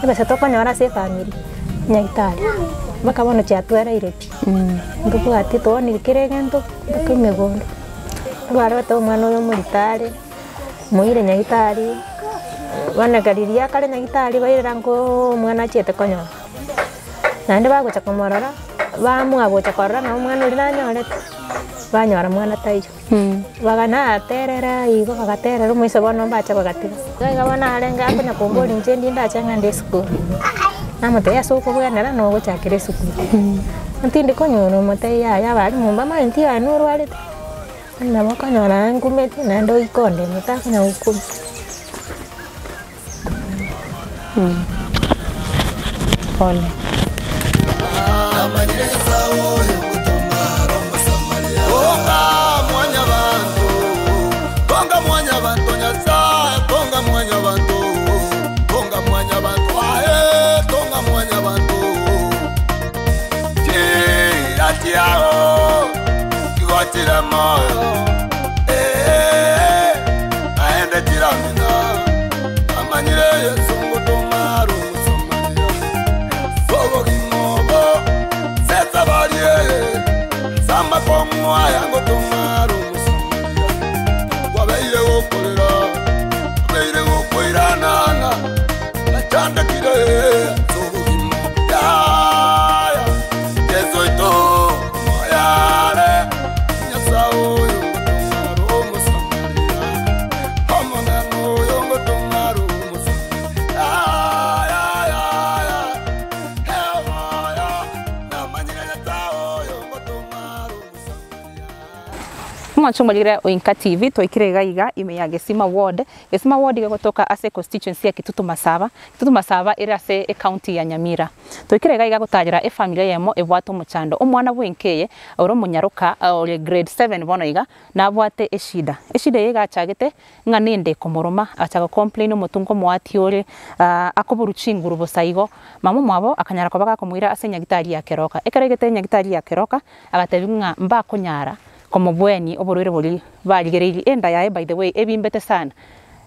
Ebesa tokonyora ase efamiri, nyagitari, mpaka bono chiatwereire pi, ntobwati twaonire kera egento mpaka emegondo. Abare bateba omwana oyo omorito are, moire nyagitari, bono ekero riria akare nyagitari bairera nkoooo omwana achiete konyora. Naende bagocha komorora, baamua gocha korora ng'a omwana oria nanyorete, banyora mwana taiyo. Baganaterera igo bagaterera omoiso bono mbacha bagatiga. Iga iga bono arenge akonya komboria inche ndi ndache ng'ende esukuru, namotebia ase okobwenera nogochakera esukuru. Ntindi konyora omotebia yaya abalimu mbamaeti aye norwarete, nabo okonyora nkumeti naende oike ondemie takonya gokumia. Pole. Amanyire Yeso ngotoma are Omosamaria, ase obogima obo ase esabari eye, ase amakong'u aya ngotoma are Omosamaria. Kwabeire gokorera, kwabeire gokoirana ng'a nachandekire ase obogima obo. Yaya, Yeso oito moyo are, Nyasae oyo ngotoma are Omosamaria. Omwancho omorire o Inka TV twaikire iga iga ime ya Gesima Ward. Gesima Ward iga egotoka ase econstituency ya Kitutu Masaba. Kitutu Masaba ere ase ecounty ya Nyamira. Twaikire iga iga gotagera efamiri eyemo ebwate omochando. Omwana bwenka eye ore omonyaroka ore grade seven bono iga Nabwate eshida. Eshida eye egachagete ng'a nende komoroma, agacha go complain omotunga omoati ore akoborwa chinguru bosa igo. Mama omwabo akanyara koba gakomoira ase enyagitari ya Keroka. Ekero aigete enyagitari ya Keroka, agatebiwa ng'a mbakonyara komobweni oborwaire boria barigereirie. Enda yaye by the way ebimbete sana.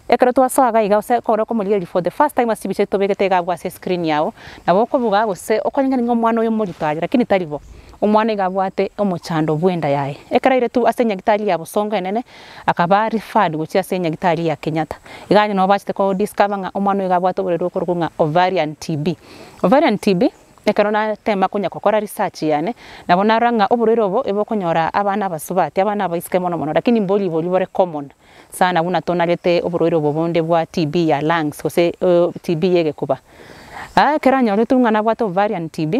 Ekero twasoa iga iga gose ekero okomorigereria for the first time ase chibicha echi tobegete iga abwo ase escreen yago, nabo okobuga gose okonyora ng'a omwana oyo omorito aye lakini tari bo. Omwana iga abwate omochando bw'enda yaye. Ekero airetwe ase enyagitari ya Bosongo enene, akaba referred gochia ase enyagitari ya Kenyatta. Iga aye nabo bachete ko discover ng'a omwana oyo iga abwate oborwaire bokorokwa ng'a ovarian TB. Ovarian TB, ekero natema konya gokora research yane, nabo narora ng'a oborwaire obo ebokonyora abana abasubati, abana abaiseke mono mono, lakini mbori boria bore common sana buna tonarete oborwaire obo bonde bwa TB ya lungs gose TB ya egekuba. Ekero anyoretwe ng'a nabwate ovarian TB,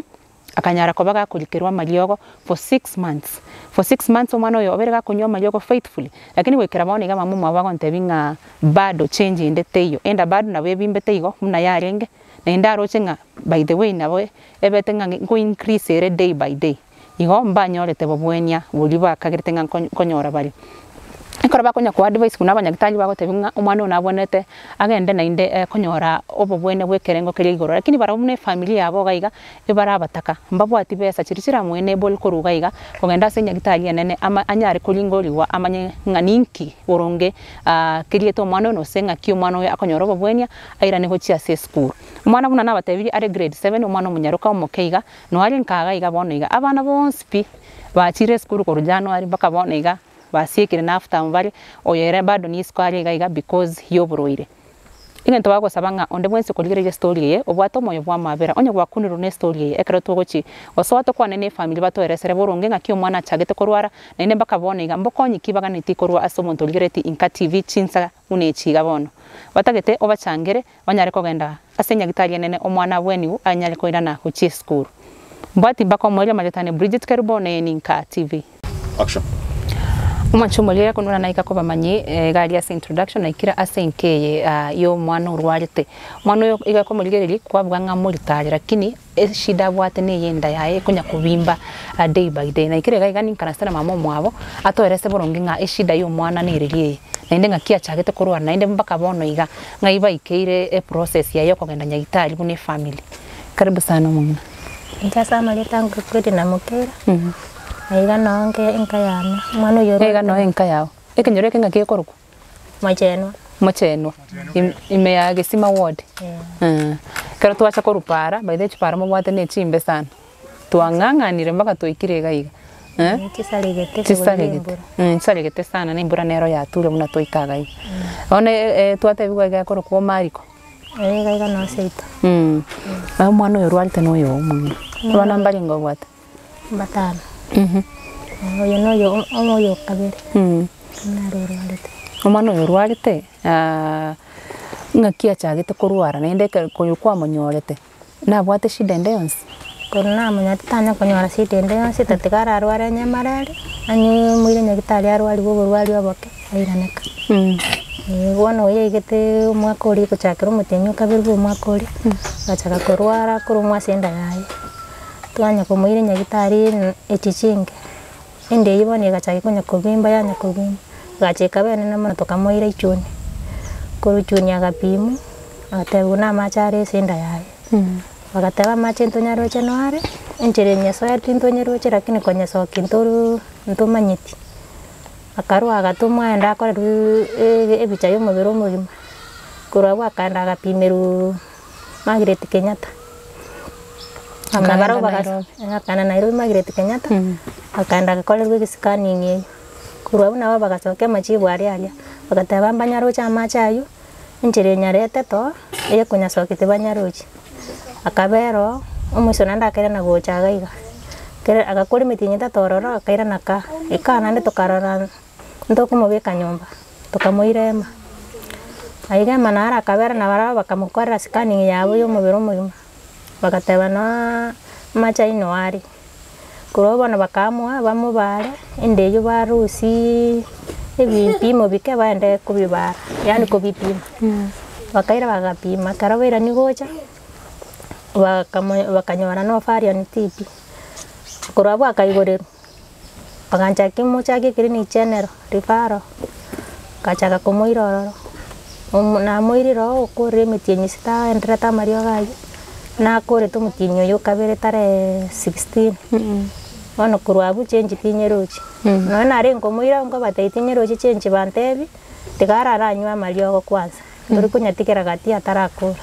Akanyara koba gakorikerwa amariogo for six months, for six months omwana oyo obere gakonywa amariogo faithfully, lakini goikera bono iga mama omwabo agontebia ng'a bado change ende teiyo, enda bado nabo ebimbete igo buna yarenge, naende aroche ng'a by the way nabo ebete ng'a nko increase ere day by day, igo mbanyorete bobwenia boria bakagerete ng'a nko nkonyora bare. Ekero bakonya ko advise buna abanyagitari bagotebia ng'a omwana oyo nabwenerete agende naende konyora obobwene bwa ekerengo keria igoro, lakini barabwo buna efamiri yabo iga iga, ebare abataka, mbabwati besa chiria chiramoe enable korwa iga iga, kogenda ase enyagitari enene ama anyare koringorigwa amanye ng'a ninki boronge keriete omwana oyo gose ng'aki omwana oyo akonyora obobwenia airane gochia ase esukuru. Omwana buna nabatebirie are grade seven, omwana omonyaroka omoke iga, noare nka iga iga bono iga, abana bonsi pi bachire esukuru korwa January mpaka bono iga basiekire na half term bare, oyo ere bado nisiko are iga iga because ya oborwaire. Egento bagosaba ng'a onde bwensi okorigereria estory eye obwate omoyo bw'amabera onye gwakunirwe ne estory eye ekero togochi gosoa tokwane ne efamiri batoeresere boronge ng'aki omwana achagete korwara naende mpaka bono iga mbokonyi ki baganeti korwa ase omonto origereti Inka TV chinsa buna echi iga bono batagete obachangere banyare kogenda ase enyagitari enene omwana abweniwu anyare koirana gochia esukuru. Mbwati mpaka omoerio amagetane Bridget Kerubo neye Ninka TV. Action. Omwancho omoria konora naika kobamanyi iga aria ase introduction naikire ase enka eye ya omwana orwarete. Omwana oyo iga akomorigereria kwabuga ng'a morito are lakini eshida abwate na eye enda yaye ekonya kobimba day by day. Naikire iga iga ninkaranse na mama omwabo atoerese boronge ng'a eshida ya omwana nereri eye naende ng'aki achagete korwara naende mpaka bono iga ng'ai baikeire eprocess yaye ya okogenda nyagetari buna efamily. Karibu sana omong'ina. Inche ase amarieta ngokweri na Mokeira. Aiga noo nke enka yane, omwana oyio Aiga noo enka yao. Ekenyoro eke ng'aki gekorokwa? Mochenwa. Mochenwa. Im- Ime ya Gesima ward. Eh. Ekero twacha korwa para, by the way chipara mobwate na echimbe sana, twang'ang'anire mpaka twaikire iga iga eh, Chisaregete chisaregete chisaregete sana na embura nero yature buna twaika iga iga. Bono twatebiwa iga ekorokwa Omariko. Iga iga noo seito. Omwana oyo orwarete na oyo omong'ina, abana mbarenge obwate? Mbatano. Oyo noyo oyo okabere, naro orwarete. Omwana oyo orwarete, ng'aki achagete korwara naende ekero koyo kwamonyorete, nabwate shida ende yonsi? Korwa namonyete tanya konyora shida ende yonsi, tatiga ararware onye marari, anywe moire nyagetari arwariwe oborwari oboke, airaneka. Bono oyo aigete omwaka oria gochakera omotienyi okabere bwa omwaka oria, agachaka korwara korwa ase enda yaye. Twanya komoira nyagitari echi chinke, ende eyio bono egachaka konya kobimba yanya kobimba, egacha ekaba enene mono tokamoira ichuni, korwa ichuni agapimwa, agatebiwa na amache are ase enda yaye. Bagateba amache ntonyaroche noare, enchera enyesoeti ntonyeroche lakini konyesokia ntoruu ntomanyeti. Akarwa agatomwa aende akorerwe ebicha ya omobere omogima, korwa abwo akaenda agapimerwaa Margaret Kenyatta. Akaenda Nabarabwo bagasa Nairobi. akaenda Nairobi Margaret Kenyatta, akaenda agakorerwa egescanning eywo. Korwa abwo nabo bagasokia amachibu aria aria, bagateba mbanyaroche amache aywo, enchera enyarete too, eye konyasokia tibanyarochi. Akabera oo, omoiso naende akairana gocha iga iga, kere agakora emetienyi etato ororo akairana kaa, kaa naende tokarora ntokomobeka nyomba, tokamoira ema. Aiga ema naro akabera nabarabwo bakamokorera scanning yabo ya omobere omogima, bagateba nooo amache aywo noo are. Korwa bono bakaamua bamobare, ende eywo barusiiii ebipimo bike baende kobibara, yaani kobipima. Bakaira bagapima, ekero bairani gocha, bakamo bakanyora na ovarian TB. Korwa abwo akaigorerwa, baganchaki mochake eclinic general referral, ngachaka komoira ororo, omo namoirire oo okorire emetienyi sita aenderete amariogo aywo, nakorete omotienyi oyo okabere tarehe 16, bono korwa abwo change tinyerochi. Nonye narenge komoira nkobatebia tinyerochi change bantebie, tiga arare anywe amariogo kwanza, tori konyatigera gati atarakora.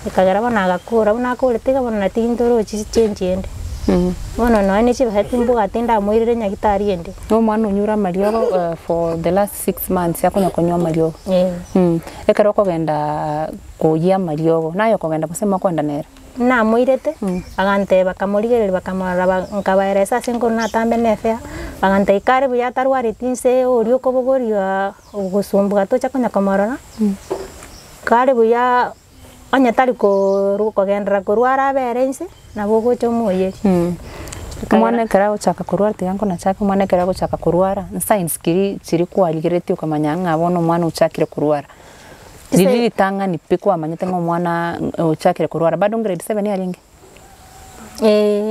Ekagera bono agakora, buna akorete iga bono nati ntorochi change ende. Bono nonye na chibesa timbwati ndamoirere nyagetari ende. Na omwana onyure amariogo for the last 6 months akonya konywa amariogo. Eh. Ekero okogenda koyia amariogo, naye okogenda gose mokoenda nere? Namoirete, agantebia bakamorigereria bakamorora ba nkabaeresa ase nkorwa natambe na efare, bagantebia kare buya atarwareti nse oria okobogoria ogosumbuka tocha konya komorora, kare buya onye tari koru kogenderera korwara abere inse, nabo ogocha omoyerie. Omwana ekero agochaka korwara tiga nkonachake omwana ekero agochaka korwara, nsigns keri chiri kwarigeretie okamanya ng'a bono omwana ochakire korwara. Riria ritang'ani pi kwamanyete ng'a omwana ochakire korwara bado grade seven arenge?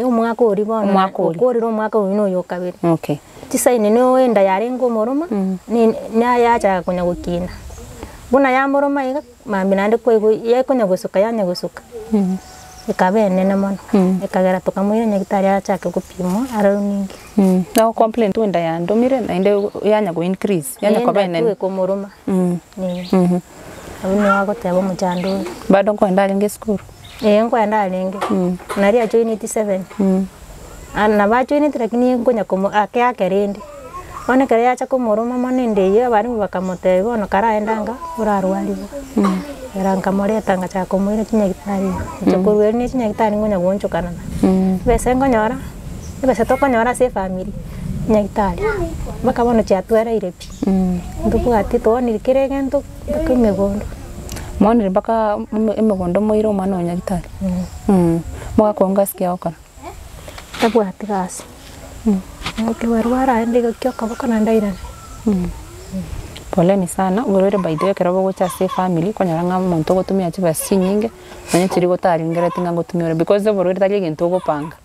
Omwaka oria bono Omwaka oria. okorire omwaka oywo na oyo okabere. Okay. Chisaini noenda yarenge omoroma, ni nayachaka konya gokina, buna yamoroma iga, mambia naende kwaigwa yakonya gosuka yanya gosuka, ekaba enene mono, ekagera tokamoira nyagetari achake gopimwa arorwe ninki. Nago complain tu enda yandomire naende yanya go increase, yanya koba Enda tu enene. ekomoroma, abwo nigo agoteba omochando oyo. Bado nkoenda arenge esukuru? Eh nkoenda arenge, nari ajoineti seven, nabo ajoineti lakini nkonya komo ake ake rende, bono ekero yacha komoroma mono enda eywo abalimu bakamotebia bono karaende anga orarwariwe. Ekero nkamoreta ngachaka komoira chinyagitari iga, inche korwa erio na chinyagitari nkonya goonchokana. Ebesa nkonyora, ebesa tokonyora ase efamiri, nyagitari, mpaka bono chiatwereire pi, ntobwati twaoniri kera egento mpaka emegondo. Mwaonire mpaka emegondo moire omwana oyo nyagitari? Mogakonga ase ki agokora? Tabwati gasi, ekebarua araende iga kia okoboko naende airane. Poleni sana, oborwaire by the way ekero bogocha ase efamiri, okonyora ng'a omonto ogotumia chibesa chinyinge, nonye chiria gotarengereti ng'a ngotumia ore because oborwaire tari egento ogopanga,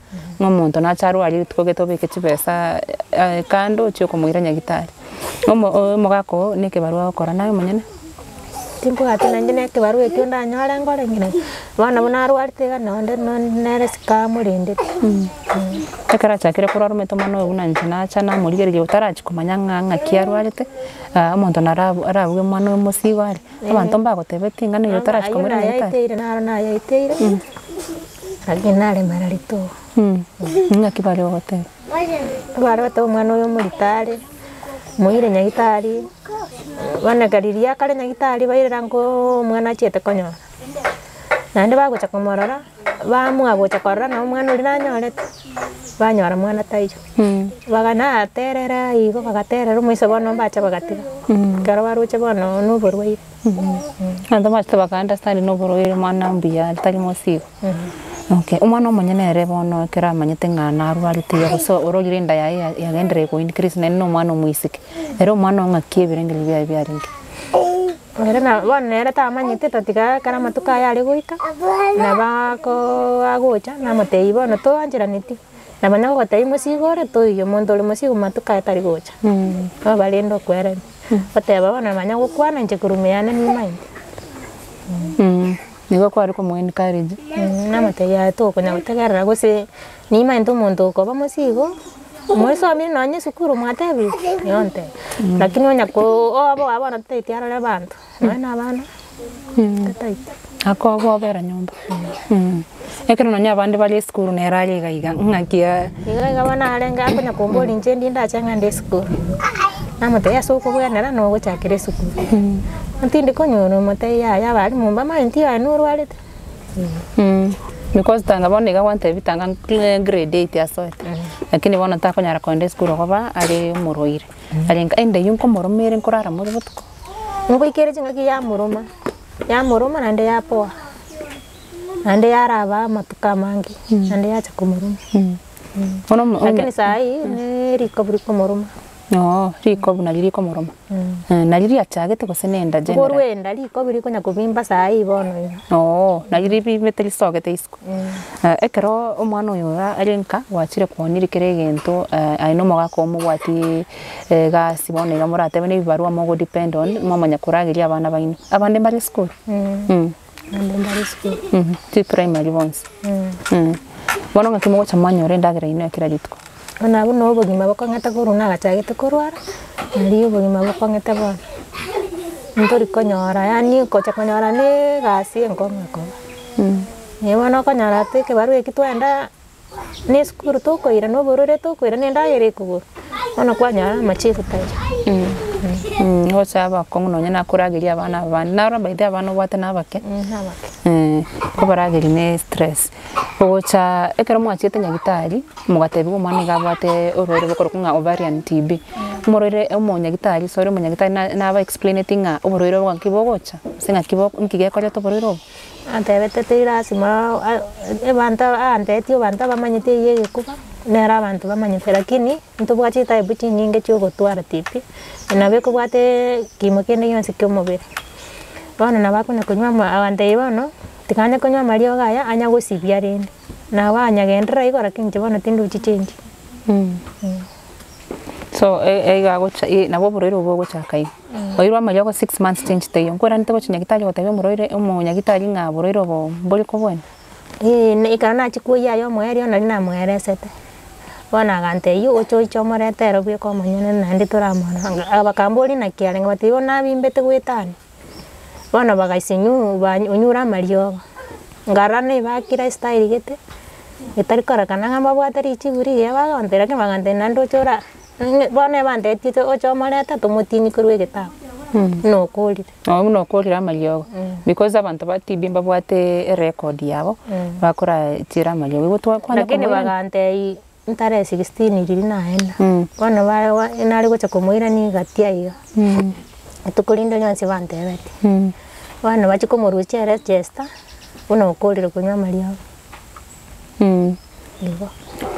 ng'a omonto nache arwarie rituko gete obeke chibesa kando ochie okomoira nyagitari. Omo omogaka oo na ekebarua agokora naye omonyene. Timbwati naende na ekebarua ekio ndanyore nkore ng'ina, bono buna arwarete iga nonde nere isiko amorendete. Ekero achakire korwara omanyete omwana oyo buna inche nacha namorigereria otarachia komanya ng'a ng'aki arwarete, omonto naro arabuge omwana oyo omosigo are, abanto mbagotebeti ng'a nigo otarachia Ayio komoira nyagetari. nayaeteire naro nayaeteire, lakini naremereri tu. Ng'aki bare gogoteba? Bare goteba omwana oyo omorito are, moire nyagetari, bono ekero riria akare nyagetari bairera nkoo omwana achiete konyora. Naende bagocha komorora, baamua gocha korora nabo omwana oria nanyorete, banyora mwana taiyo. Baganaterera igo bagaterera omoiso bono mbacha bagatiga, ekero baroche bono na oborwaire. Abanto bachete baka understand na oborwaire omwana mbuya are tari mosigo. Okay, omwana omonyene ere bono ekero amanyete ng'a narwarete iga gose ororire enda yaye ya- yagenderire go increase naende na omwana omoiseke, ere omwana oo ng'aki ebirengererio biaye biarenge? Ere na bono nere tamanyete tatiga ekero amatuko aya are goika, nabo akoo agocha namotebia bono toancheraneti, nabo nagogotebia mosigo ore toiyo, omonto ore mosigo matuko aya tari gocha, nabo barende okweremi. Goteba bono manya gokwana inche korwa ime yane nimaete. Nigo kware komo encourage. Namotebia aye tokonya gotegerera gose nimaete omonto okoba mosigo, moisomire nonye esukuru mwatebire, nigo nteba. Lakini onya ko oboa bono totaeti arore abanto, nonye na abana, tataeti. Akobobera nyomba. Ekero nonye abande bare esukuru nere are iga iga ng'aki aa. Iga iga bono arenge akonya komboria inche ndi ndache ng'ende esukuru, namotebia ase okobwenera nogochakera esukuru. Ntindi konyora omotebia yaya abalimu mbamaeti aye norwarete. Because tanga bono iga gwantebia tanga grade eight asoete, lakini bono takonyara kogenda esukuru okoba are omorwaire, arenge ende eywo nkomoroma ere nkorara more botuko. Ngoikere chingaki yamoroma, yamoroma naende yapoa. Naende yaraba amatuko amange, naende yacha komoroma. Bono omo- Lakini saii ne rikobu rikomoroma. Oo, rikobu nario rikomoroma. Nario riachagete gose na enda generally? Korwa enda rikobu rikonya kobimba saii bono iga. Oo, nario ribimete risogete isiko. Ekero omwana oyo iga are nka, gwachire kwoniri kera egento aye na omogaka oo mobwati egasi bono iga moratebe na ebibarua mogo depend on, mwamanya korageria abana baino. Abande mbare esukuru? Naende mbare esukuru. Chi primary bonsi. Bono ng'aki mogocha mwanyora endagera yaino ya kera rituko? Bono abwo nabo obogima bokong'ete korwa nagachagete korwara, nario obogima bokong'ete bono. Ntori konyora yaani gocha konyora na egasi enkong'u ekoba. Naye bono okonyora ase ekebarua eki twaenda. Na esukuru tokoira, na oborwaire tokoira, na endagera ekogorwa, bono kwanyora amachibu taiyo. Gose abakong'u nonye nakorageria abana aba bande, naro by the way abana obwate na abake, Nabake. kobarageria ne stress. Ogocha ekero mwachiete nyagetari, mogatebiwa omwana niga abwate orwaire bokorokwa ng'a ovarian TB, omorwaire omonyagitari ase ore omonyagitari na naba explaineti ng'a oborwaire obo ng'aki bogocha, gose ng'aki bo nki gekoreta oborwaire obo. Antebete teri lasima abanto antebetie abanto abamanyete eywo egekuba, nere abanto bamanyete lakini ntobwate chitype chinyinge chia ogotwara TB, nabo ekobwate ekiimo kende gionsi kia omobere. Bono nabo akonya konywa ama agantebia bono, tiga anye konywa amariogo aya anya gosibia rende, nabo anyagenderera igo lakini inche bono tindochi change. So iga agocha nabo oborwaire obo bogochaka iga. Oirwe amariogo six months change teiyo, nkweranete gochia nyagetari gotebia omorwaire omonyagitari ng'a oborwaire obo mbori kobwena? Eeh ekero nachia koyia aye omoerio nari namoeresete, bono agantebia oche oiche omorete ere bweka omonyene naende toramorora, bakamboria naki arenge, batebia bono nabimbete goetania. Bono bagaisia nyu onyure amariogo, nkarora nebakire estyle gete, etari kororekana ng'a mbabwate richibu rigiya bagontebia lakini bagantebia naende oche ora bono ebantebetie oche omorete tomotinyie korwa egetabu, buna okorire. Oo buna okorire amariogo, because abanto ba TB mbabwate erecord yabo, bakora chiira amariogo igo twakwana Lakini bagantebia Ntare 16 riria naenda, bono bare nare gocha komoirania egati aiga, rituko rinde rionsi bantebetie, bono bachia komorusia ere chester, buna okorire konywa amariogo, igo.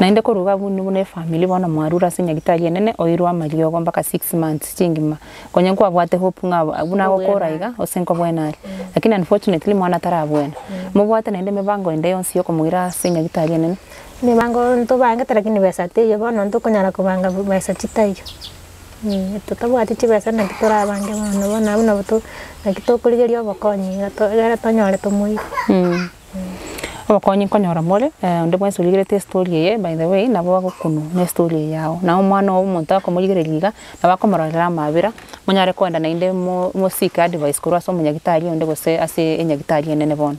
Naende korwa iga abwo buna efamiri bono mwarure ase nyagetari enene oirwe amariogo mpaka six months chingima, konya nkwabwate hope ng'a buna agokora iga gose nkobwena are, lakini unfortunately mwana tarabwena. Mobwate naende emebango ende yonsi yokomoira ase nyagetari enene. Emebango ntobangete lakini besa teiyo bono ntokonyara kobanga besa chitaiyo. Totabwati chibesa naki torabange bono, bono abwo nabo to naki tokorigeria obokonyi iga to egere tonyore tomoire. Obokonyi nkonyora more, onde bwensi origerete estory eye by the way nabo agokunwa na estory eye yago. Na omwana oo omonto akomorigereria iga, nabo akomororera amabera, monyare koenda naende mo moseek advice korwa ase omonyagitari onde gose ase enyagitari enene bono.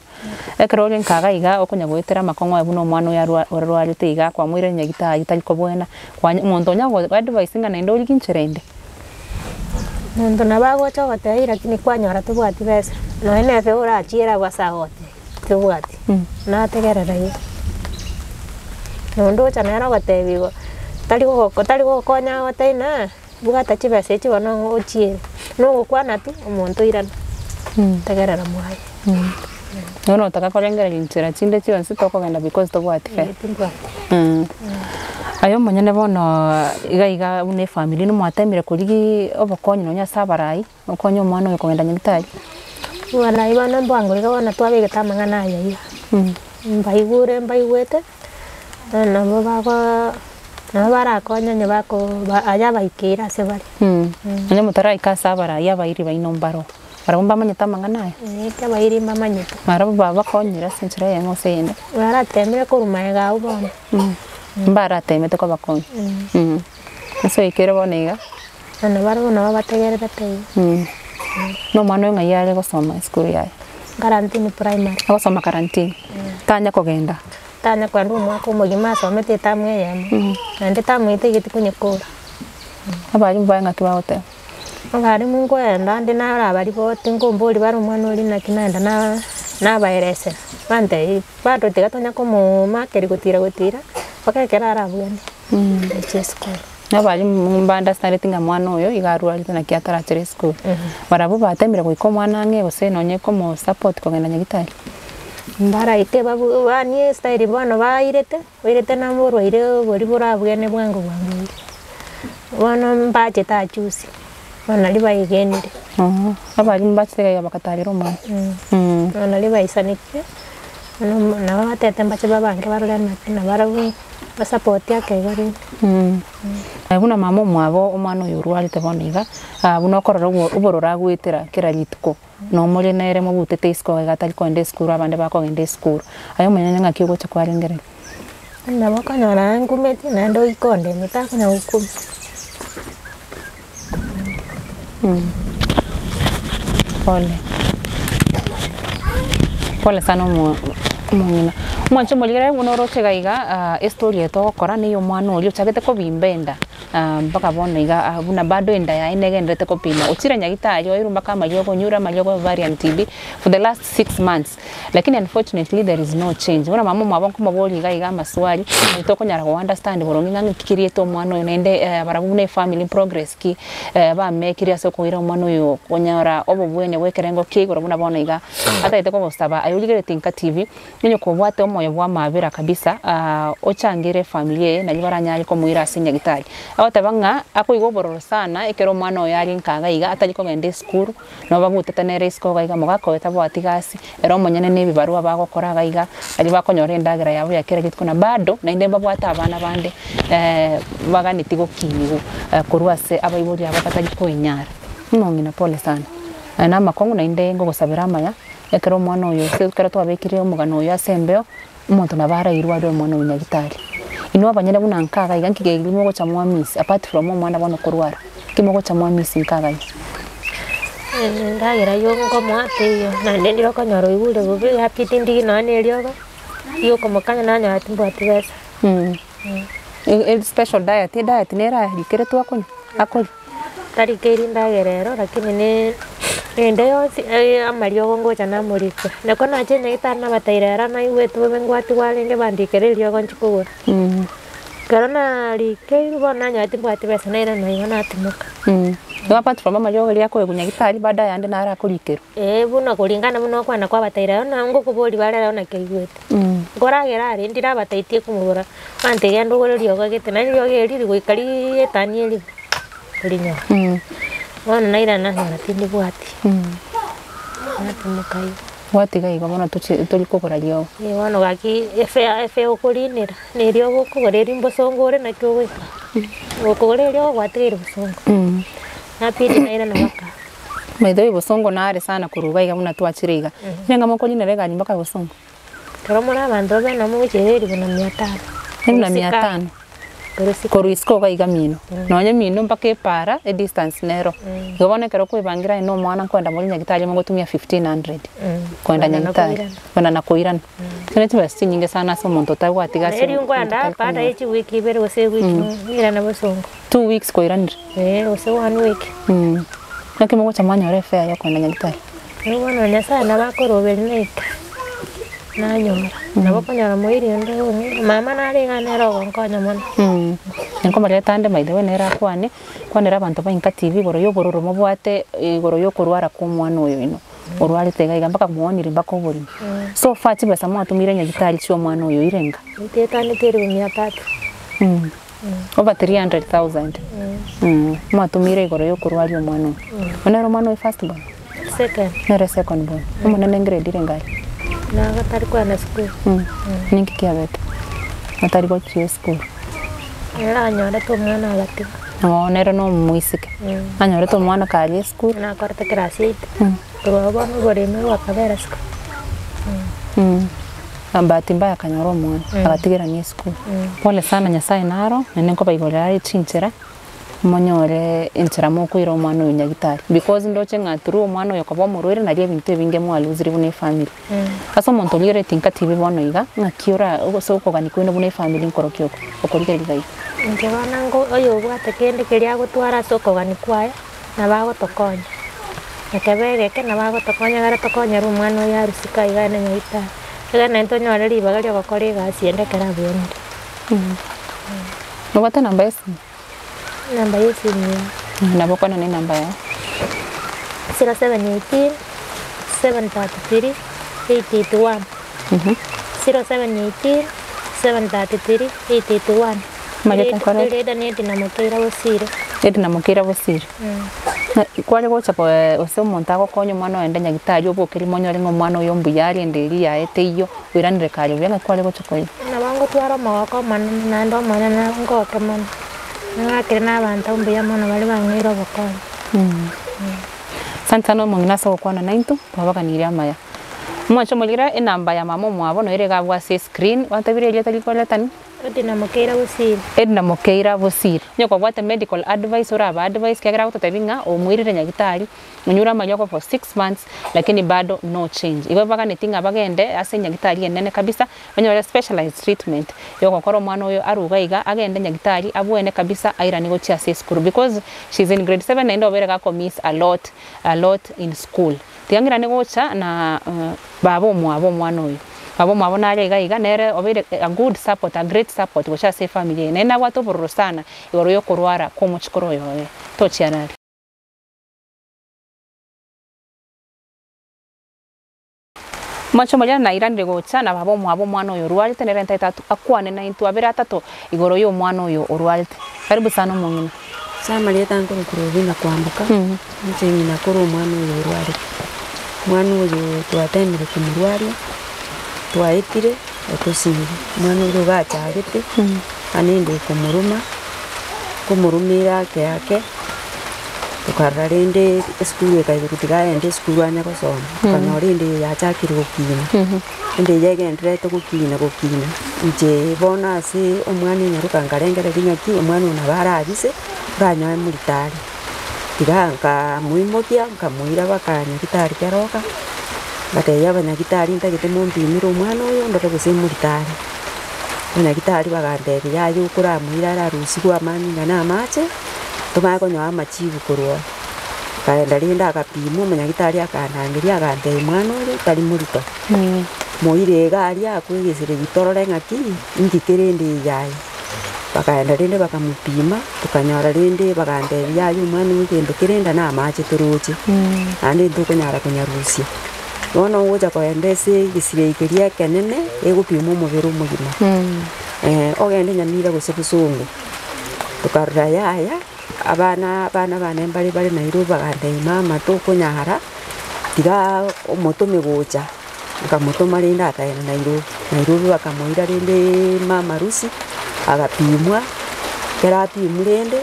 Ekero ore nka iga iga okonya goetera amakong'u aye buna omwana oyo arwa orwarete iga kwamoira nyagitari tari kobwena, kwanya omonto onya gogo advise ng'a naende origie inchera ende. Omonto nabo agocha ogotebia lakini kwanyora tobwati besa, nonye na efe orachiere abwo ase agotebia tobwati, nategerera igo. Nonde ocha nere ogotebia igo, tari gogoko tari gogokonya agotebia ng'a bwata chibesa echi bono ng'o ochiere, nogokwana tu omonto oirana, tegerera mwaye. Bono otaka korengereria inchera chinde chionsi tokogenda because tobwati fare. Eh timbwati. Aye omonyene bono iga iga buna efamiri nimwatemire korigia obokonyi nonye ase abarai, okonye omwana oyo kogenda nyagetari? Abarai bono mbwango iga bono twabegete amang'ana aya iga, mbaigure mbaigwete, nabo bago nabo barakonye onye bako aya abaikeire ase bare. Onye motaraika ase abarai abairi baino mbaro. Barabwo mbamanyete amang'ana aya? Ee, abairi mbamanyete. Barabwo babakonyire ase enchera eyemo gose eyende? Baratemire korwa magega abwo bono. Mbaratemete kobakonya? Ase oikeire bono iga? Bono barabwo nabo bategererete igo. Na omwana oyo ng'ai are gosoma esukuru yaye? Karantini primary. Agosoma Karantini? Tanya kogenda? Tanya kogenda omwaka omogima asomete etamu eyemo, naende etamu eye taigeti konyekora. Abalimu baye ng'aki bagoteba? Abalimu nkoenda ande narabariboti nkomboria bare omwana oria naki naenda na nabaeresera, bantebia bado tiga tonya komomakeria gotira gotira mpaka ekero arabwene gochia esukuru. Abalimu mbaunderstandeti ng'a mwana oyo iga arwarete naki atarachire esukuru, barabwo batemire goika omwana ang'e gose nonye komosupport kogenda nyagetari? Mbaraike babu banie estyle bono bairete. Oirete naborwaire oboria borabwene bwango bwango iga. Bono mbachete achusi, bono nario baegenire. Abalimu bachete iga iga bakatarera omwana. Bono nario baisanetie, bono nabo batete mbache babange barore naki nabarabwo basapoti ake igo rende. Buna mama omwabo omwana oyo orwarete bono iga, buna okorora obororo agoetera kera rituko. Nomore nere mobutete isiko iga atari kogenda esukuru abande bakogenda esukuru. Aye omonyene ng'aki ogocha kwarengereria? Nabo okonyora nkumeti naende oike ondemie takonya gokumia. Pole, pole sana omo omong'ina. Omwancho omorigereria buna oroche iga iga estory eye togokora na eya omwana oria ochagete kobimba enda. Mpaka bono iga buna bado enda yaye negendererete kopima, ochire nyagitari oirwe mpaka amariogo onyure amariogo ya ovarian TB for the last 6 months lakini unfortunately there is no change. Bono mama omwabo nkomoboria iga iga amaswali, nari tokonyara go understand boronge ng'a ng'aki keriete omwana oyo naende barabwo buna efamily progress ki bamekire ase okoira omwana oyo konyora obobwenia bwa ekerengo kia igoro buna bono iga atagete kogosaba aye origeretie Nka TV. Onye kobwate omoyo bw'amaabera kabisa, ochangere efamiri eye nario baranyare komoira ase nyagitari. Agoteba ng'a akoigwa obororo sana ekero omwana oye are nka iga iga atari kogenda esukuru, nabo bagotete nere isiko iga iga mogaka oye tabwati gasi, ere omonyene na ebibarua bagokora iga iga, aria bakonyora endagera yabo ya kera rituko na bado naende mbabwate abana bande baganeti gokinigwa korwa ase abaibori aba batari koinyara. Omong'ina pole sana, aya na amakong'u naende ngogosabera amaya. Ekero omwana oyo ase ekero twabekire omogano oyo ase embeo, omonto nabo arairwe arwe omwana oyo nyagitari. Inwe abanyene buna nka iga iga nki keria mogocha mwamiss apart from omwana bono korwara, nki mogocha mwamiss nka iga iga? Endagera eywo nkomoa teiyo, naende ndire okonyora oigure bobe yabidi ndigie nonya na eriogo, riokomokanya nanyora timbwati besa. Special diet, ediet nere arikeretwe akonywa akoria? Tarikeiri ndagera ero lakini ne ende yonsi amariogo ngocha namorika. Nako nache nyagetari nabateire ero naigwete bobe ngwatigwa arenge bandikere eriogo nchi kogora. Ekero narikeirwe bono nanyora timbwati besa nairana igo natimoka. Igo apart from amariogo riria akoegwa nyagetari bado ayande naro akorikerwa. Eeh buna koringana buna okwana kwabateire ero na ngokoboria bare ero naki aigwete. Nkoragera are ndire abataitie komobora, mante genda ogore riogo gete, naende riogo eri rigoika rietanie ribe, orinyore. Bono nairana nanyora tindibwati, natimoka igo. Gwatiga igo bono tochi tori kogora riogo. Bono gaki efare efare okorinera, na eriogo okogora eri mbosongo ore naki ogoika. Gokogora eriogo gwatigaire bosongo. Nabidi nairana mpaka. By the way bosongo nare sana korwa iga iga buna twachire iga. Nigo mokorinera egari mpaka bosongo? Ekero more abanto babe nabo mogochiera elifu na mia tano. Elifu na mia tano. Korwa isiko iga iga mino. Nonye mino mpaka epara edistance nero. Igo bono ekero okwebangira aye na omwana nkoenda more nyagetari mogotumia 1500 koenda nyagetari. Koenda na koirana. Echio ne chibesa chinyinge sana ase omonto otabwati gasi. Eri nkoenda baada ye chiwiki ibere gose ewiki ng'irane bosongo. Two weeks koiranire. Eeh gose one week. Naki mogocha mwanyora efare ya koenda nyagetari? Nigo bono Nyasaye nabo akoroberia naika nanyora, nabo okonyora moiri onde ong'e, mama nare iga nere ogonkonya mono. Nkomareta ande by the way nere akwane, kwanera abanto ba Inka TV igoro ya obororo mobwate igoro ya okorwara kwa omwana oyo oino, orwarete iga iga mpaka mwaonire mpaka oborimo. So far chibesa mwatumire nyagitari chia omwana oyo irenga? Ntetaneti elifu mia tatu. Over 300,000 mwatumire igoro ya okorwaria omwana oyo. Bono nere omwana oyo first born? Second. Nere second born. Omonene ngrade renge aria? Nabo tari kogenda esukuru. Ninki kiabete otari gochia esukuru? Nere anyorete omwana agatiga. Oo nere na omoiseke. Anyorete omwana karia esukuru. Nakorete class eight. Korwa abwo bono oboremo bwakabera isiko. Na bahati mbaya akanyora omwana, agatigerania esukuru. Pole sana Nyasaye naro, naende nkobaigorera are chinchera, monyore enchera mokoira omwana oyo nyagitari. Because ndoche ng'a through omwana oyo koba omorwaire nario ebinto ebinge mwalusirie buna efamiri. Ase omonto oria ore tinka TV bono iga, ng'aki ora ase okogania kwaino buna efamiri nkorokia oko, okorigereria iga iga. Inche bono ngo oyobwate kende keria agotwara ase okogania kwaye, nabo agotokonya. Ekebe egeke nabo agotokonya ekero tokonyera omwana oyo arusike aiga aende nyagetari, ekero naende tonyore ribaga ria ogokora egasi ende ekero abwenire. Nobwate enamba ya esimi? Enamba ya esimi eye. Nabo okwana na enamba yago. 0718 733 881 0718 733 881. Omanyete nkore? Erida na Edna Mokeira Bosire. Edna Mokeira Bosire. Kware gocha gose omonto agokonya omwana oye onde nyagitari oboke rimo onyore ng'a omwana oyo mbuya are ende eria yaye teiyo, oiranire kare buya ng'aki kware gocha koigwa? Nabo ngotwara omogoko omonene naende omonene ngoke mono, ng'akere na abanto mbuya mono baria bang'eire obokonyi. Asante sana omong'ina ase ogokwana naintwe, twabaganirie amaya. Mwanche omorigere enamba ya mama omwabo noyo ere iga abwo ase escreen, gwatebirie erieta rikoretani? Edna Mokeira Bosire. Edna Mokeira Bosire. Onye kobwate medical advice oraba advice ekiagera agototebia ng'a omoirire nyagitari, onyure amariogo for six months lakini bado no change. Igo baganeti ng'a bagende ase nyagitari enene kabisa, banyore specialized treatment yogokora omwana oyo arwe iga iga agende nyagitari abwene kabisa airane gochia ase esukuru because she is in grade seven naende obeire gako miss a lot a lot in school. Tiga ng'irane gocha na baba omwabo omwana oyo. Baba omwabo nare iga iga nere obeire a good support, a great support gocha ase efamiri eye. Naende nabwate obororo sana igoro yokorwara kwa omochikoro oyo oye. Tochiana aria. Omochie omoria nairanire gocha na baba omwabo omwana oyo orwarete nere ntaete akwane naintwe abere atato igoro y'omwana oyo orwarete. Karibu sana omong'ina. Ase amarieta nkorokwa Robina Kwamboka, inche ng'ina kore omwana oyo orwarete. Omwana oyo twatemire komorwaria, twaetire otosinyire, omwana oria iga achagete, naende ekomoroma, nkomoroma ere ake ake, tokarora rende esukuru ekaigwa tiga aende esukuru anye gosoma, tokanyora ende eye yachakire gokina. Ende eye egendererete gokina gokina, inche bono ase omwana enyaroka nkarengereria ng'aki omwana oyo nabo arabise, oranyoe morito are. Tiga nkamoimokia nkamoira mpaka nyagitari keroka, ngatebia abanyagitari ntagete mompimere omwana oyo ndore gose morito are. Abanyagitari bagantebia yaya okoramoira ararusigwe amanyinga na amache, tomanye konyoa amachibu korwa oo. Nkaenda rende agapimwa omonyagitari akandangeria agantebia mwana oyo tari morito, moire iga aria akwe egesireri torore ng'aki inki kere ende eye yaye. Bakaenda rende bakamopima, tokanyora rende bagantebia yaya omwana oyo egento kere enda na amache toroche, naende ntokonyara konyarusia. Bono ogocha kogenda ase egesireri keria ekenene, egopima omobere omogima, ogende Nyamira gose Bosongo, tokarora yaya. Abana abana bane mbare bare Nairobi bagantebia mama tokonyara, tiga omotome gocha, nkamotoma rende akaenda Nairobi, Nairobi bakamoira rende mama Lucy, agapimwa, Ekero apimwa rende,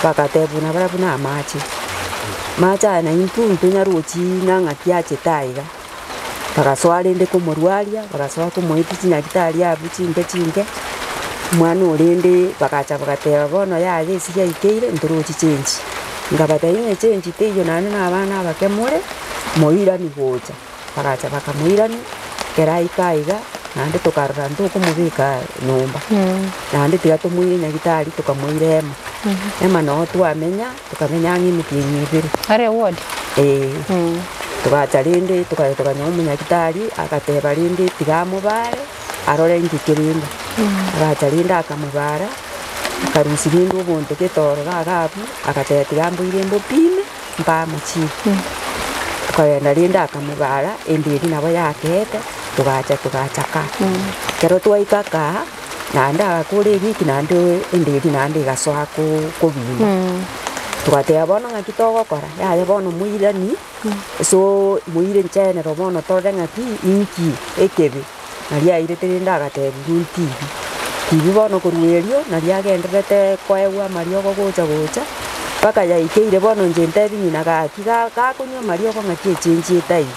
bagatebwa nabarabwo na amache. Amache aya naintwe ntonyarochi ng'a ng'aki achete aiga. Bagasoa rende komorwaria, bagasoa komoetia chinyagitari abwo chinke chinke, omwana orende bagacha bagateba bono yaya ase yaikeire ntorochi chenchi. Nkabatebia ng'a echenchi teiyo naende na abana abake more, moirani gocha. Bagacha bakamoirania, ekero aika aiga, naende tokarora ntokomobeka nyomba, naende tiga tomoire nyagitari tokamoira ema. Ema noo twamenya, tokamenya ang'e emetienyi ebere. Are ward? Eeh. Togacha rende tokaya tokanyora omonyagitari, agateba rende tiga amobare, arore inki kerende. Agacha rende akamobara, akarusia rende obonto gete ororo iga abwo, agateba tiga mboire mbopime, mbamochie. Tokagenda rende akamobara, ende eria nabo yakeete, togacha togacha kaa. Ekero twaika kaa, naende agakora ewiki naende ende eria naende egasoa ko- kobimba. Togateba bono ng'aki togokora, yaya bono moirani, so moire nchenero bono torore ng'aki inki ekebe. Naria airete rende agatebiwa ntibi. Tibi bono korwa erio, naria agendererete koegwa amariogo gocha gocha, mpaka yaikeire bono inche ntebi ng'ina gaki ga gakonywa amariogo ng'aki echenji etaiyo.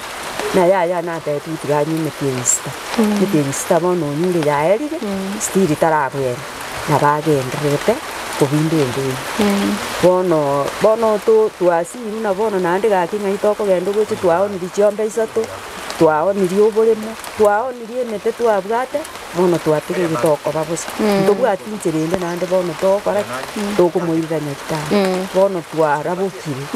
Na yaya natebiwu tiga anywe emetienyi sita, emetienyi sita bono onyure yaerire, still tarabwena, nabo agendererete kobinda ende eywo. Bono bono to twasirwe na bono naende gaki ng'ai tokogenda ogocha twaonirie chiombe isato. Twaonirie oboremo, twaonirie emete twabwate, bono twatigeire tokoba bosa. Ntobwati inchera ende naende bono togokora ki? Tokomoirera Nyagetari. Bono twarabokire,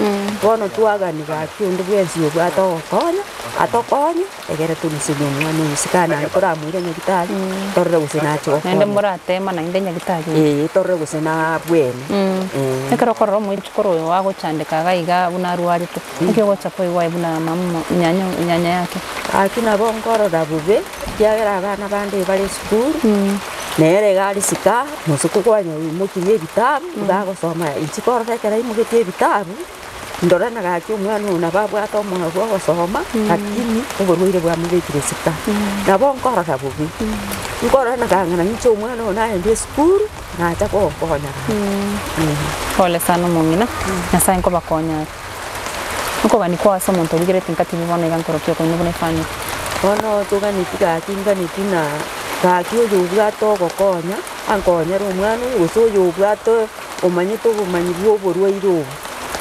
bono twagani gaki onde bwensi obwate ogokonya, atokonye, egere toruserie omwana oyo isiko naende toramoire Nyagetari, torore gose nache Naende gokonya. moratema naende Nyagetari. Eeh torore gose nabwene, eeh. Ekero okorora omoichokoro oyo agochandeka iga iga buna arwarete. Naki ogocha koigwa aye buna mama nyanya nyanya yake? Gaki nabo nkorora bobe, ekiagera abana bande bare esukuru, nere iga are sika, mosoko kwanya oimokirie ebitabu, iga agosoma inche korora ekero aimogetie ebitabu, ndore na gaki omwana oyo nabo abwate omoyo bwa ogosoma, lakini oborwaire bwamobekire sika. Nabo nkorora bobe, nkorora na kang'ana inche omwana oyo naende esukuru, nacha gonkonya gaki. Pole sana omong'ina, Nyasaye nkobakonya are. Okogania kwao ase omonto origereti nkatibi bono iga nkorokia okoinwa buna efamiri. Bono toganeti gaki nganeti ng'a gaki oyo obwate ogokonya, ankonyere omwana oyo gose oyo obwate omanyete obomanyi bwa oborwaire obo,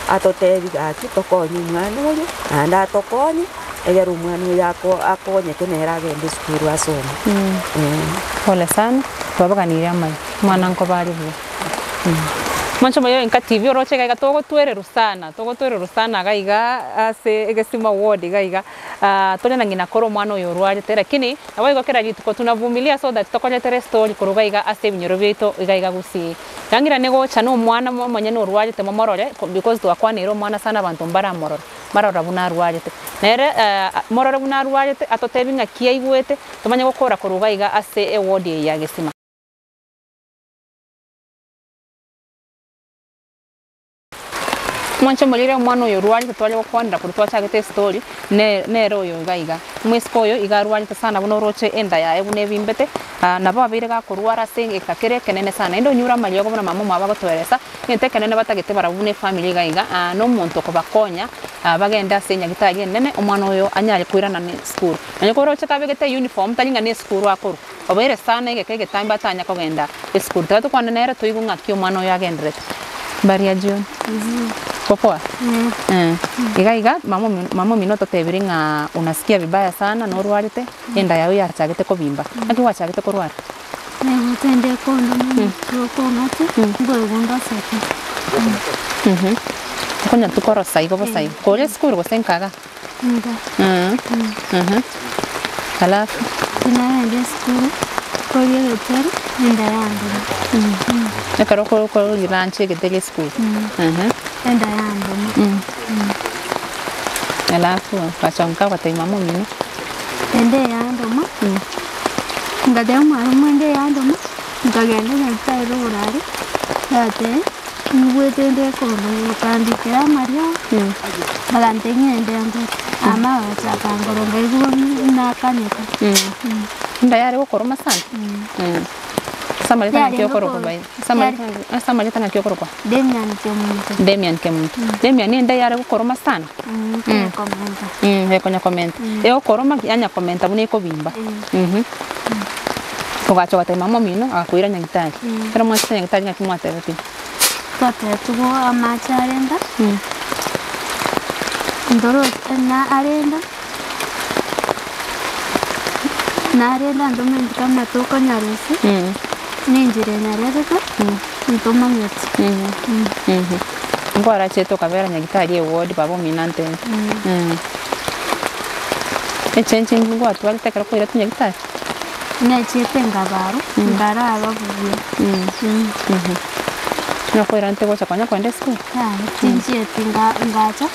atotebi gaki tokonye omwana oyo, naende atokonye, egere omwana oyo ako akonyeke nere agende esukuru asome eh. Pole sana, twabaganirie amaya, omwana nkoba are buya. Mwanche moyo enka TV oroche iga iga togotwererwa sana, togotwererwa sana iga iga ase egesima ward iga iga tore na ng'ina kore omwana oyo orwarete lakini naboigo kera rituko tunavumilia so that tokoretere estory korwa iga iga ase ebinyoro biaito iga iga gusii. Yang'irane gocha na omwana omonyene orwarete momorore because twakwaneire omwana sana abanto mbaramorore, mbarora buna arwarete. Nere morore buna arwarete atotebi ng'aki aigwete tomanye gokora korwa iga iga ase eward eye ya gesima. Mwanche morire omwana oyo orwarete tware gokwanera korwa twachagete estory ne nere oyo iga iga. Omwesike oyo iga arwarete sana buna oroche enda yaye buna ebimbete nabo abeire gakorwara ase egeka kere ekenene sana. Naende onyure amariogo buna mama omwabo agotoeresa, egento ekenene batagete barabwo buna efamiri iga iga na omonto okobakonya bagende ase enyagitari enene omwana oyo anyare koirana ne esukuru. Nonye koroche kabegete euniform tari ng'a ne esukuru akorwa. Obeire sana egeka egetambe atanya kogenda esukuru. Tiga tokwane nere toigwe ng'aki omwana oyo agenderete. Mbaria jioni. Poa? Eh. Iga iga mama omi mama omino ototebirie ng'a unasikia vibaya sana norwarete, enda yao yachagete kobimba. Naki gwachagete korwara? Naigwete enda ekondoma omotwe okong'acha, nkoigwa mbasete. Okonya tukorosa igo bosa igo. Kore esukuru gose nkaga? Inga. Alafu? Tinarenge esukuru, koria egeteri, enda yandoma. Ekero oko okoria lunch egeteri esukuru? Enda yandoma. Alafu ogacha nka ogatebia mama omino? Enda eyandoma, ngatebia omwalimu enda eyandoma, nkagenda nyagetari rogoro aria, ngateba. Niigwete ende ekondoma bakandikera amariogo, bagantebia ng'ende ngore, mama agacha akangora nkaigwa nakanete. Enda yare gokoroma sana? Ase amarieta ng'aki Yarenge okorokwa ko- by ase amarieta ase amarieta ng'aki okorokwa? Damian Kemunto. Damian Kemunto. Damian enda yare gokoroma sana? Ekomenta. Ekonya komenta. Egokoroma yanya komenta buna ekobimba. Ogacha ogatebia mama omino agakoira nyagitari. Ekero mwachete nyagitari ng'aki mwatebetigwe? Twatebetigwe amache arenda, ntoro na arenda, narenda ntomanyeti kama tokonyarusia, na enchera enyaretete, ntomanyeti. Nkwarachete okabera nyagitari eward baba omino antebie. Echenche ngwatwarete ekero kwairete nyagitari? Nachete nkabarwa, nkaraba buya. Nokwairante gocha konya kogenda esukuru? Yaya, tinchieti nga ngacha,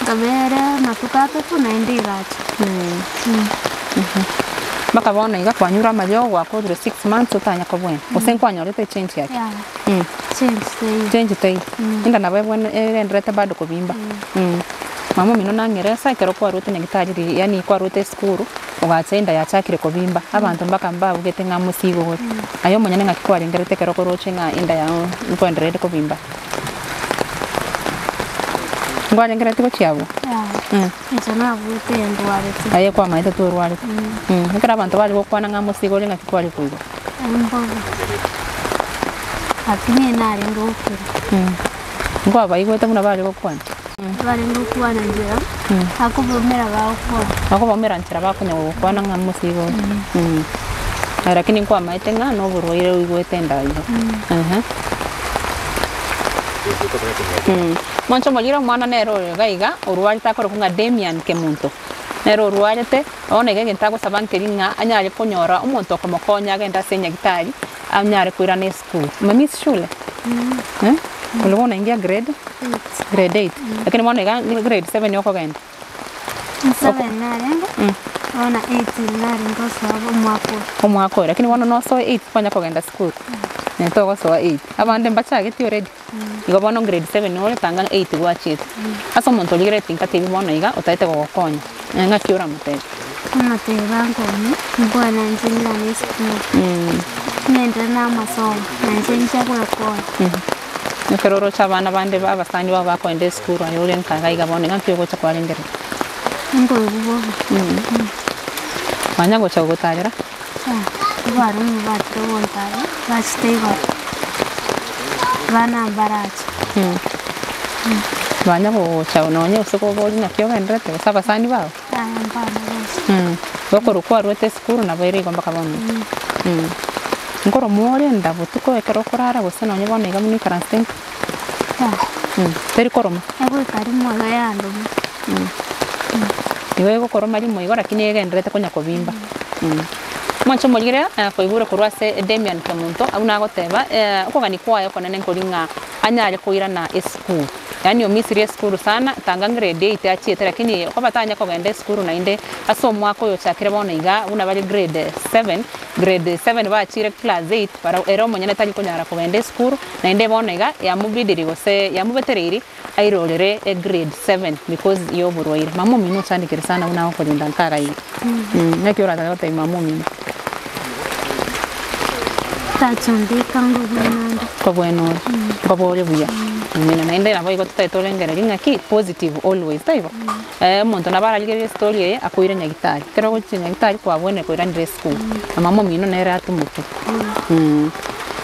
nkabera amatuko atato naende igacha. Mpaka bono iga kwanyure amariogo gwakorire six months otanya kobwena gose nkwanyorete echange yake? Yaya, change teiyo. Change teiyo. Enda nabo ebwene egendererete bado kobimba. Mama omino nang'ire ase ekero kwarwete nyagitari riria yaani kwarwete esukuru ogacha enda yachakire kobimba abanto mpaka mbabugete ng'a mosigo ore. Aye omonyene ng'aki kwarengerete ekero okoroche ng'a enda yao nkoenderera ere kobimba? Nkwarengereti gochia abwo? Yaya, inche nabwete endwarete. Aye kwamaete tworwarete. Ekero abanto bare gokwana ng'a mosigo ore ng'aki kware koigwa? Embobe. Lakini narenge gokira. Nkwabaigwete buna bare gokwana? Barenge gokwana nchera, akobomera bagokwana. Bakobomera nchera bakonya gokwana ng'a mosigo ore. Aye lakini nkwamaete ng'a na oborwaire oigwete enda igo. Ehe. Mwanche omorire omwana nere oyo iga iga orwarete akorokwa ng'a Damian Kemunto. Nere orwarete, bono iga egento agosaba nkeri ng'a anyare konyora omonto okomokonya agende ase enyagitari, anyare koirana esukuru. Umemiss shule? Eh? Ulikuwa unaingia grade? Grade eight. Lakini bono iga grade seven okogenda. Seven narenge, bono eight narenge gosoa omwaka oyo. Omwaka oyo, lakini bono nosoe eight kwanya kogenda sukuru. Eh togosoa eight. Abande mbachageti already. Igo bono grade seven ore tanga eight gwachiete. Ase omonto origereti nkatebi bono iga otagete gogokonya, ng'aki oramotebi? Komoteba nkonye, nkwane nainche ng'irane esukuru, ng'enderere na amasomo, nainche nche goekonya. Ekero oroche abana bande ba abasani bao bakoenda esukuru aye ore nka iga iga bono ng'aki ogocha kwarengerera? Nkoigwa bobe. Manya gocha gogotarera? Abarumu bachire gontara, bachete igoro, abana mbarache. Banya gocha nonye gose koboria naki ogenderete gose abasani bao? Yaya mbana gocha. Gokorwa kwarwete esukuru nabo ere igo mpaka bono iga. Nkoromwa ore enda botuko ekero okorara gose nonye bono iga buna oikaransete nka? Yaya. Teri koroma? Egoika rimo iga yandoma. Igo egokoroma rimo igo lakini egendererete konya kobimba. Mwanche omorigere koigure korwa ase Damian Kemunto abwo nagoteba okogania kwaye okonene nkori ng'a anyare koirana esukuru. Yaani omisiri esukuru sana tanga grade eight achiete lakini okoba tanya kogenda esukuru naende ase omwaka oyo ochakire bono iga buna bare grade seven, grade seven bachire class eight bara ere omonyene tari konyara kogenda esukuru naende bono iga yamobidiri gose yamobetereiri airorere egrade seven because ya oborwaire. Mama omino ochandekire sana buna agokorinda nkaga iga. Naki oratake gotebia mama omino? Tachambeka ngobwenande. Kobwenore, nkobore buya. Omino naende nabo igo totagete orengereria ng'aki positive always, taibo? Omonto nabo ararigererie estory eye akoire nyagitari, ekero ogochia nyagitari kwabwenire koiranera esukuru, na mama omino nere atomoke.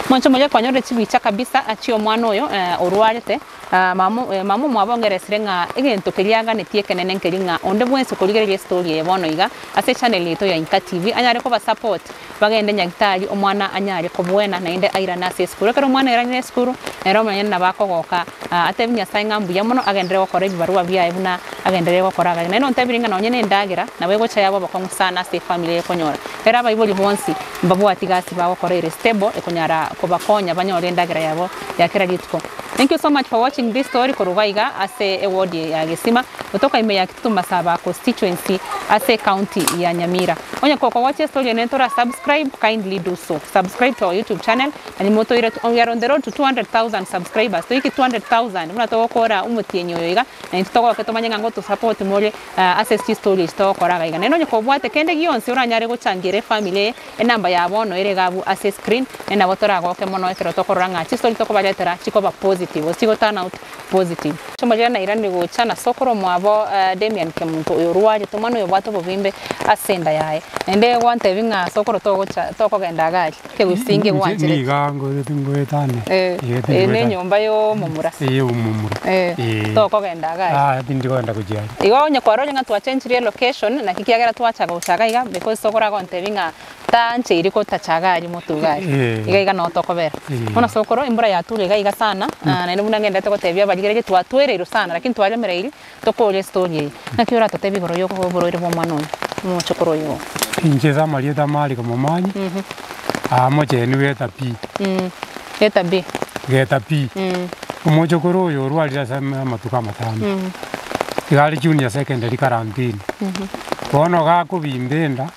Mwanche omoria kwanyorire chibicha kabisa chia omwana oyo orwarete, mama mama omwabo ongeresire ng'a egento keria aganetie ekenene nkeri ng'a onde bwensi okorigereria estory eye bono iga ase echannel yaito ya Inka TV anyare koba support bagende nyagitari omwana anyare kobwena naende airane ase esukuru. Ekero omwana airanire esukuru, nere omonyene nabo akogoka atebi Nyasaye ng'a mbuya mono agenderere gokora ebibarua biaye buna agenderere gokora iga. Naende ontebirie ng'a nonye na endagera nabo egocha yaba obokong'u sana ase efamiri eye ekonyora. Ere abaibori bonsi mbabwati gasi bagokora ere stable ekonyara kobakonya banyore endagera yabo ya kera rituko. Thank you so much for watching this story korwa iga ase eward ya Gesima gotoka ime ya Kitutu Masaba constituency ase ecounty ya Nyamira. Onye gokogochia estory eye tora subscribe, kindly do so. Subscribe to our YouTube channel, na nyuma otoire we are on the road to 200,000 subscribers. Toike 200,000 buna togokora omotienyi oyo iga, na intwe togoke tomanye ng'a ngoto support more ase chistory echi togokora iga iga. Naende onye kobwate kende gionsi oranyare gochangira efamily eye, enamba ya bono ere iga abwo ase escreen, naende nabo toragoke mono ekero tokorora ng'a chistory tokobaretera chikoba positive gose chigo turn out positive. Chiomba chiria nairanire gocha na sokoro omwabo Damian Kemunto oyo orwarete omwana oyo obwate obobimbe ase enda yaye. Naende gwantebi ng'a sokoro togocha tokogenda iga aria ekegusii Inche nkegoanchereti. niga ngoete ngoetane Eh, iga eye tindi ne enyomba ya omomura. Eye omomura Eh, eh. tokogenda iga aria. Ah tindi kogenda gochia aria. Igo onye kwarorire ng'a twachenchirie elocation naki kiagera twacha gocha iga iga because sokoro agontebi ng'a Tancheiri gotacha iga aria motwe iga aria. Iga iga noo tokobera. Bono sokoro embura yature iga iga sana, naende buna ngenderete gotebia abarigereria twatwereirwe sana lakini twaremereiri tokore estory eye. Naki oratotebie igoro ya oborwaire bwa omwana oyo, omochokoro oyo oo? Inche ase amarieta Mariko Momanyi, aa mocheni geta pi. Geta bi. Geta pi. Omochokoro oyo orwarire ase amatuko amatambe. Iga are junior secondary karantini. Bono gakobimba enda.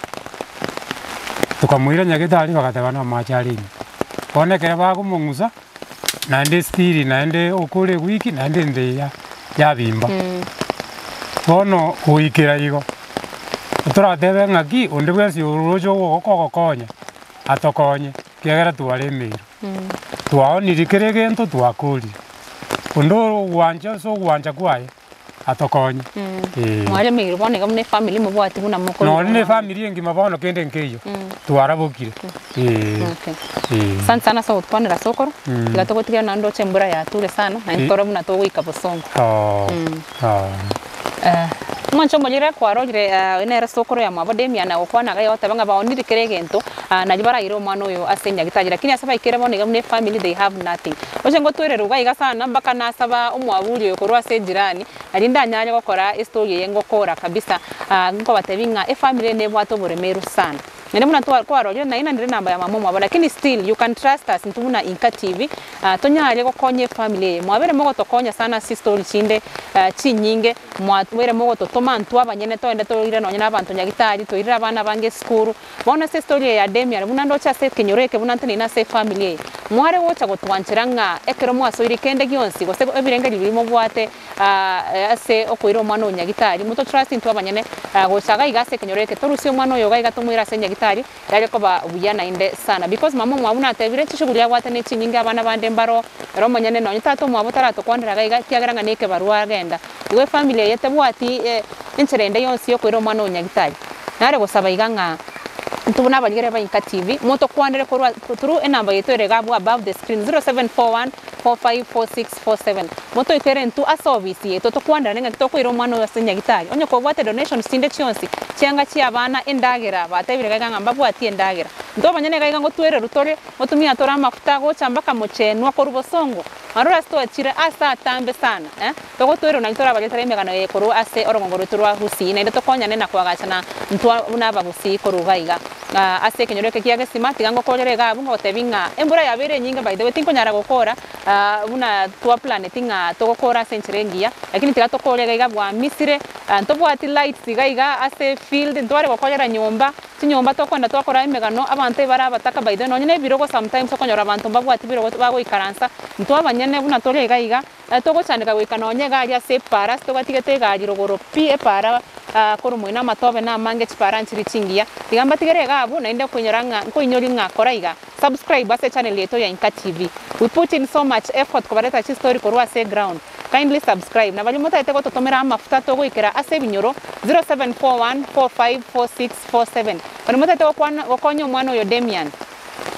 Tokamoira nyagetari bagateba namache are ime. Bono ekero bakomong'usa, naende still naende okore ewiki naende ende eya yabimba. Bono goikera igo, toratebe ng'aki onde bwensi oroche ogokonya, atokonye, ekiagera twaremeirwe. Twaonirie kera egento twakorire. Onde ogwancha ase ogwancha kwaye. atokonye. Ee. Mwaremeirwe bono iga buna efamiri mobwati buna mokori Nonye na efamiri engima bono kende nkeiyo, twarabokire. Ee. Okay. Ee. Asante sana ase ogotokwanera sokoro, tiga togotigera naende ndoche embura yature sana, naende tore buna togoika bosongo. Oo. Oo. Omwancho omorire kwarorire oyo nere sokoro ya mwabo Damian agokwana iga agoteba ng'a baonire kera egento nario baraire omwana oyo ase nyagitari lakini ase baikere bono iga buna efamiri they have nothing. Oche ngotwererwa iga iga sana mpaka nasaba omwaburi oyo korwa ase ejirani nario ndanyare gokora estory eye ngokora kabisa nkobatebia ng'a efamiri eye nebwate oboremeru sana. Naende buna twa kwarorire naye nandire enamba ya mama omwabo lakini still you can trust us intwe buna Inka TV tonyare gokonya efamily eye. Mwabere mogotokonya sana ase chistory chinde chinyinge, mwabere mogototoma intwe abanyene togende toire nonye na abanto nyagitari, toirere abana abange esukuru. Bono ase estory eye ya Damian buna ndoche ase ekenyoro eke buna nteneine ase efamily eye, mware gocha gotwanchera ng'a ekero mwasoire kende gionsi gose ebirengererio biria mobwate Ase okoira omwana o nyagitari, moto trust intwe abanyene gocha iga iga ase ekenyoro eke, torusie omwana oyo iga iga tomoire ase nyagitari, yare koba buya naende sana. Because mama omwabo natebire chishughuli abwate ne chinyinge abana bande mbaro, ere omonyene nonye tata omwabo taratokwanera iga iga ekiagera ng'a nekebarua agenda. Igo efamily eye tebwati enchera ende yonsi yokoira omwana o nyagitari. Nare gosaba iga ng'a intwe buna abarigereria ba Inka TV, motokwanere korwa through enamba yaito ere iga abwo above the screen, 0741 454647. Motoikere intwe ase obisi yaito tokwanderane ng'aki tokoira omwana oyo ase nyagitari. Onye kobwate donations chinde chionsi, chianga chi'abana, endagera, batebire gaiga ng'a mbabwati endagera. Intwe abanyene gaiga ngotwererwa tore, ngotumia tore amafuta gocha mpaka mochenwa korwa bosongo. Marore ase twachire ase atambe sana eh, togotwererwa naki torabaretere emegano eye korwa ase orogongo rwaito rwa Gusii naende tokonyane na koagachana intwe buna abagusii korwa iga iga. Ase ekenyoro eke kia gesima, tiga ngokorere iga abwo ngogotebia ng'a embura yabeire enyinge by the way tinkonyara gokora buna twaplaneti ng'a togokora ase enchera engiya, lakini tiga tokore iga iga bwamisire, ntobwati lights iga iga ase efield, ntware gokorera nyomba, chinyomba tokogenda twakora emegano, abanto ebare abataka by the way nonye na ebirogo sometimes okonyora abanto mbabwati birogo bagoikaransa, intwe abanyene buna tore iga iga. Togochandeka goika nonya egari ase epaara, ase togatigete egari rogoro pi epaara korwa moino amatobe na amange chipaara nchiri chingiya. Tiga mbatigere iga abwo naende okoinyora ng'a nkoinyoria ng'a kora iga, subscribe ase echannel yaito ya Inka TV. We put in so much effort kobareta chistory korwa ase eground. Kindly subscribe. Na baria motagete gototomera amafuta togoikera ase ebinyoro 0741454647. Baria motagete gokwana gokonya omwana oyo Damian.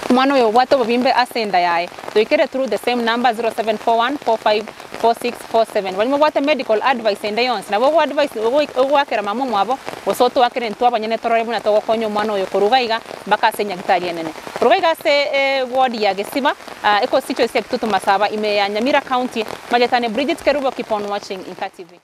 Omwana oyo obwate obobimbe ase enda yaye. Toikere through the same number 0741454647. Baria mobwate medical advice ende yonsi nabo ogo advise ogoakera mama omwabo gose otoakere intwe abanyene torore buna togokonya omwana oyo korwa iga iga mpaka ase enyagitari enene. Korwa iga iga ase eward ya Gesiba econstituency ya Kitutu Masaba ime ya Nyamira county Magetane Bridget Kerubo keep on watching Inka TV.